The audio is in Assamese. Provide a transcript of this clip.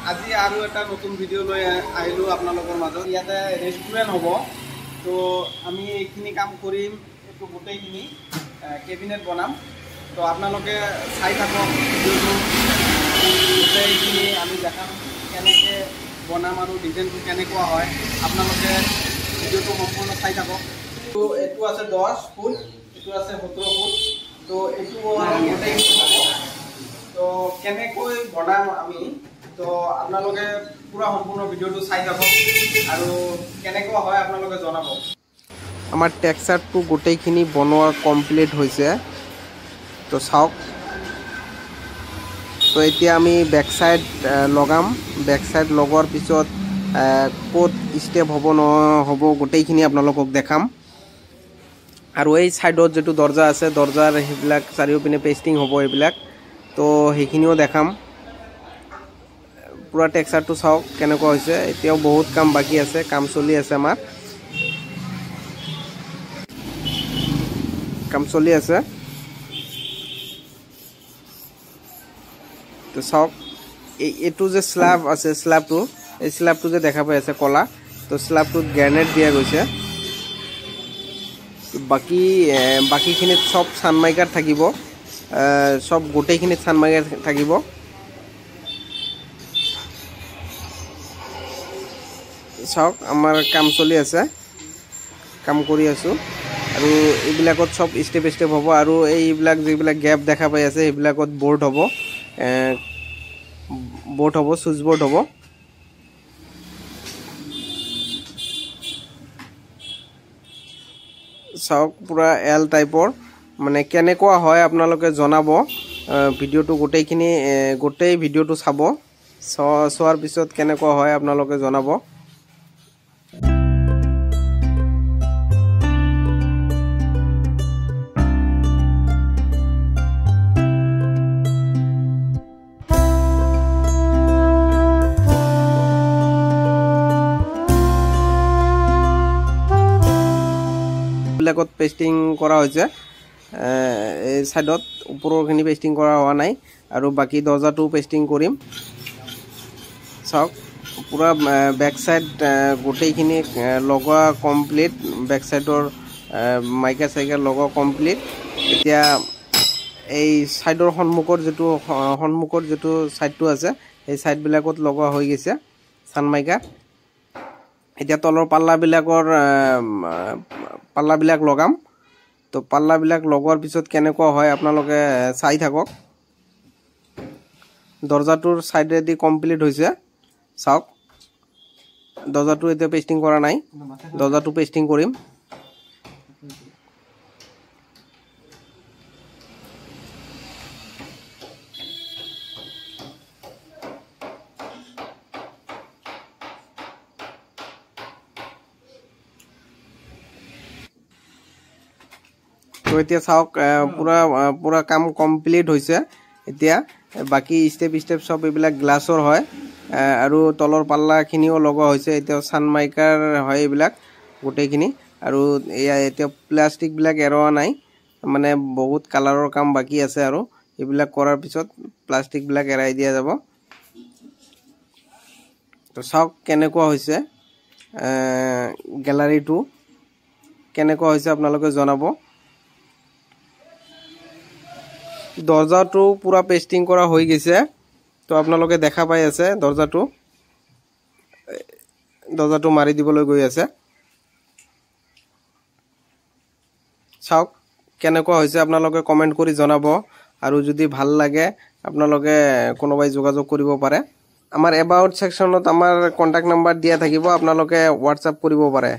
আজি আৰু এটা নতুন ভিডিঅ' লৈ আহিলোঁ আপোনালোকৰ মাজত। ইয়াতে ৰেষ্টুৰেণ্ট হ'ব, তো আমি এইখিনি কাম কৰিম, এইটো গোটেইখিনি কেবিনেট বনাম। তো আপোনালোকে চাই থাকক ভিডিঅ'টো, গোটেইখিনি আমি দেখাম কেনেকৈ বনাম আৰু ডিজাইনটো কেনেকুৱা হয়। আপোনালোকে ভিডিঅ'টো সম্পূৰ্ণ চাই থাকক। তো এইটো আছে 10 ফুট, এইটো আছে 17 ফুট। তো এইটো গোটেইখিনি হ'ব, তো কেনেকৈ বনাম আমি, তো আপোনালোকে পুৰা সম্পূৰ্ণ ভিডিঅ'টো চাই থাকক আৰু কেনেকুৱা হয় আপোনালোকে জনাব। আমাৰ টেক্সাৰটো গোটেইখিনি বনোৱা কমপ্লিট হৈছে, তো চাওক। তো এতিয়া আমি বেক চাইড লগাম। বেক চাইড লগোৱাৰ পিছত ক'ত ষ্টেপ হ'ব নহ'ব গোটেইখিনি আপোনালোকক দেখাম। আৰু এই ছাইডত যিটো দৰ্জা আছে, দৰ্জাৰ সেইবিলাক চাৰিওপিনে পেষ্টিং হ'ব এইবিলাক, তো সেইখিনিও দেখাম। পুৰা টেক্সাৰটো চাওক কেনেকুৱা হৈছে। এতিয়াও বহুত কাম বাকী আছে, কাম চলি আছে, আমাৰ কাম চলি আছে। তো চাওক, এইটো যে স্লাব আছে, স্লাবটো, এই স্লাবটো যে দেখা পাই আছে কলা, তো স্লাবটোত গ্ৰেনেড দিয়া গৈছে। বাকীখিনিত চব চানমাইকাৰ থাকিব, চব গোটেইখিনিত চানমাইকাৰ থাকিব। চাওক আমাৰ কাম চলি আছে, কাম কৰি আছোঁ। আৰু এইবিলাকত চব ষ্টেপ ষ্টেপ হ'ব। আৰু এইবিলাক যিবিলাক গেপ দেখা পাই আছে, সেইবিলাকত বৰ্ড হ'ব, বৰ্ড হ'ব, চুইচ বৰ্ড হ'ব। চাওক পুৰা এল টাইপৰ, মানে কেনেকুৱা হয় আপোনালোকে জনাব। ভিডিঅ'টো গোটেইখিনি, গোটেই ভিডিঅ'টো চাব, চোৱাৰ পিছত কেনেকুৱা হয় আপোনালোকে জনাব। বিলাকত পেষ্টিং কৰা হৈছে, এই ছাইডত ওপৰৰখিনি পেষ্টিং কৰা হোৱা নাই, আৰু বাকী দৰ্জাটো পেষ্টিং কৰিম। চাওক পুৰা বেক চাইড গোটেইখিনি লগোৱা কমপ্লিট, বেক চাইডৰ মাইকা চাইকা লগোৱা কমপ্লিট। এতিয়া এই ছাইডৰ সন্মুখৰ যিটো ছাইডটো আছে, সেই ছাইডবিলাকত লগোৱা হৈ গৈছে চানমাইকা। এতিয়া তলৰ পাল্লাবিলাক লগাম। তো পাল্লাবিলাক লগোৱাৰ পিছত কেনেকুৱা হয় আপোনালোকে চাই থাকক। দৰ্জাটোৰ ছাইডেদি কমপ্লিট হৈছে। চাওক দৰ্জাটো এতিয়া পেষ্টিং কৰা নাই, দৰ্জাটো পেষ্টিং কৰিম। তো এতিয়া চাওক পুৰা পুৰা কাম কমপ্লিট হৈছে। এতিয়া বাকী ষ্টেপ ষ্টেপ চব এইবিলাক গ্লাছৰ হয়, আৰু তলৰ পাল্লাখিনিও লগোৱা হৈছে। এতিয়া চানমাইকাৰ হয় এইবিলাক গোটেইখিনি। আৰু এয়া এতিয়া প্লাষ্টিকবিলাক এৰোৱা নাই, মানে বহুত কালাৰৰ কাম বাকী আছে, আৰু এইবিলাক কৰাৰ পিছত প্লাষ্টিকবিলাক এৰাই দিয়া যাব। তো চাওক কেনেকুৱা হৈছে গেলাৰীটো, কেনেকুৱা হৈছে আপোনালোকে জনাব। দৰ্জাটো পুৰা পেষ্টিং কৰা হৈ গৈছে, তো আপোনালোকে দেখা পাই আছে। দৰ্জাটো মাৰি দিবলৈ গৈ আছে। চাওক কেনেকুৱা হৈছে আপোনালোকে কমেণ্ট কৰি জনাব। আৰু যদি ভাল লাগে আপোনালোকে কোনোবাই যোগাযোগ কৰিব পাৰে। আমাৰ এবাউট ছেকশ্যনত আমাৰ কণ্টেক্ট নাম্বাৰ দিয়া থাকিব, আপোনালোকে হোৱাটছআপ কৰিব পাৰে।